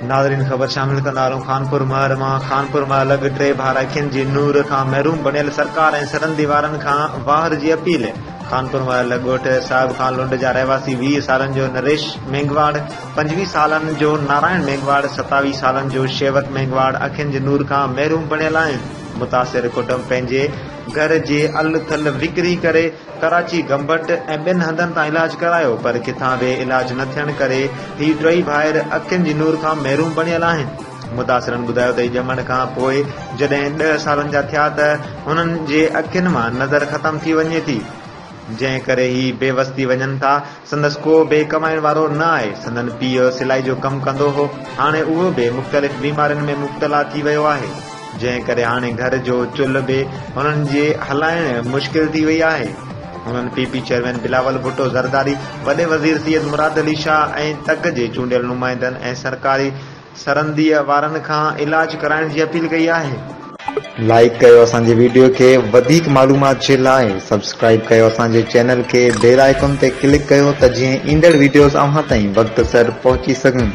ناظرين خبر شامل ڪندا هلون خانپور مهر مان خانپور مهر لڳ ٽي ڀائر اکين جي نور کان محروم بڻيل سرڪار ۽ سرندي وارن کان واهر جي اپيل خانپور مهر لڳ ڳوٺ صاحب خان لنڊ جا رهواسي 20 سالن جو نريش مينگهواڙ، 25 سالن جو نارائڻ مينگهواڙ، 27 سالن جو شيوڪ مينگهواڙ اکين جي نور کان محروم بڻيل آهن. متاثر ڪٽنب پنهنجي گهر جي ال ٿل وڪري ڪري ڪراچي، گمبٽ ۽ ٻين هنڌن تان علاج ڪرايو پر ڪٿان به علاج نه ٿيڻ ڪري هي ٽئي ڀائر اکين جي نور کان محروم بڻيل آهن. متاثرن ٻڌايو ته هي ڄمڻ کان پوء جڏهن ڏهه سالن جا ٿيا ته هنن جي اکين مان نظر ختم ٿي وڃي ٿي جنهن ڪري هي بي وس ٿي وڃن ٿا سندس ڪو به ڪمائڻ وارو نه آهي سندن پيء سلائي جو ڪم ڪندو هو هاڻي اهو به مختلف بيمارين ۾ مبتلا ٿي ويو آهي. جنهن ڪري هاڻي گهر جو چلهه به هنن جي هلائڻ مشڪل ٿي وئي آهي. هنن P P chairman Bilawal Bhutto Zardari, وڏي وزير سيد مراد علي شاهه ۽ تڪ جي چونڊيل نمائندن ۽ سرڪاري سرنديء وارن کان علاج ڪرائڻ جي اپيل ڪئي آهي. لائيڪ ڪيو اسان جي ويڊيو کي وڌيڪ معلومات جي لاء سبسڪرائيب ڪيو اسان جي چينل کي بيل آئيڪن تي ڪلڪ ڪيو ته جيئن ايندڙ ويڊيوز اوهان تائين وقت سر پهچي سگهن.